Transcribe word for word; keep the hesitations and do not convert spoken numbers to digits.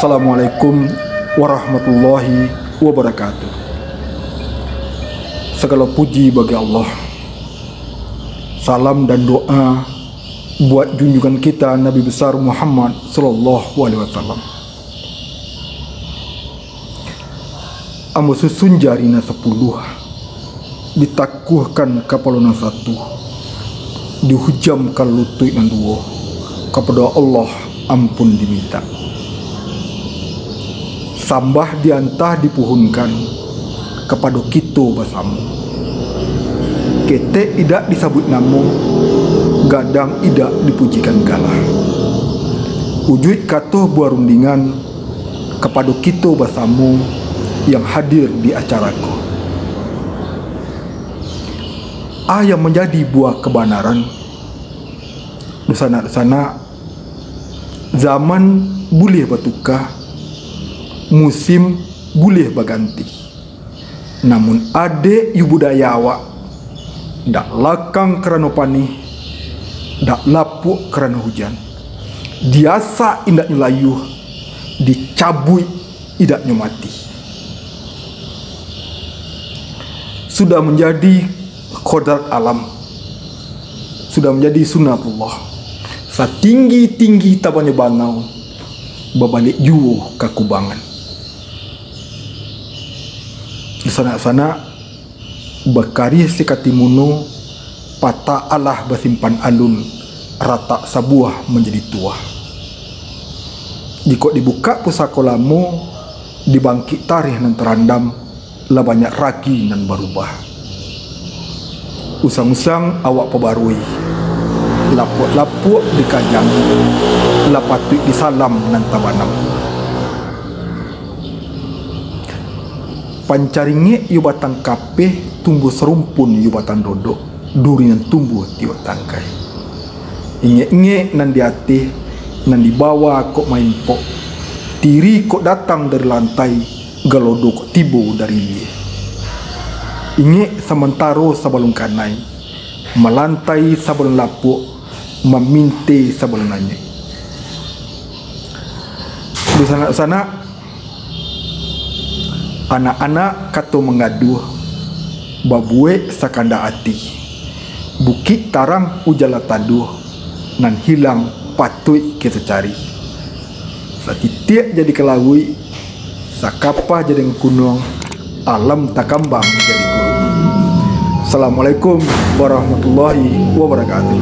Assalamualaikum warahmatullahi wabarakatuh. Sagalo puji bagi Allah. Salam dan doa buat junjungan kita Nabi Besar Muhammad sallallahu alaihi wasallam. Ambo susun jari nan sapuluah, ditakuahkan kapalo nan satu, dihujamkan lutuik nan duo, kapado Allah ampun dimintak. Sambah diantah dipuhunkan kapado kito basamo. Ketek idak disabuik namo, gadang idak dipujikan galah. Ujuik kato buah rundingan, kapado kito basamo yang hadir di acara ko. A yang manjadi buah kabanaran, dunsanak-dunsanak, zaman buliah batuka, musim buliah baganti. Namun ado yo budaya awak, dak lakang karano panih, dak lapuak karano hujan. Diasak indaknyo layuah, dicabuik indaknyo mati. Sudah manjadi kodrat alam, sudah manjadi sunatullah. Satinggi-tinggi tabangnyo bangau, babaliak juo ka kubangan. Dunsanak-sanak, bakarih sikatimuno, patah alah basimpan alun, ratak sabuah manjadi tuah. Jikok dibukak pusako lamo, dibangkik tarih nan tarandam, lah banyak ragi nan barubah. Usang-usang awak pabarui, lapuak-lapuak dikajangi, lah patuik disalam nan tabanam. Pancaringek yo batang kapeh, tumbuah sarumpun yo batang dodok, duri nan tumbuah tiok tangkai. Ingek-ingek nan di ateh, nan di bawah kok maimpok, tiri kok datang dari lantai, galodo kok tibo dari ilie. Ingek samantaro sabalun kanai, malantai sabalun lapuak, maminte sabalun anyuik. Dunsanak-sanak, anak-anak kato mangaduah, babuek sakandak ati. Bukik tarang ujan lah taduah, nan hilang patuik kito cari. Satitiak jadi ka lauik, sakapah jadi ka gunuang, alam takambang jadi guruang. Assalamualaikum warahmatullahi wabarakatuh.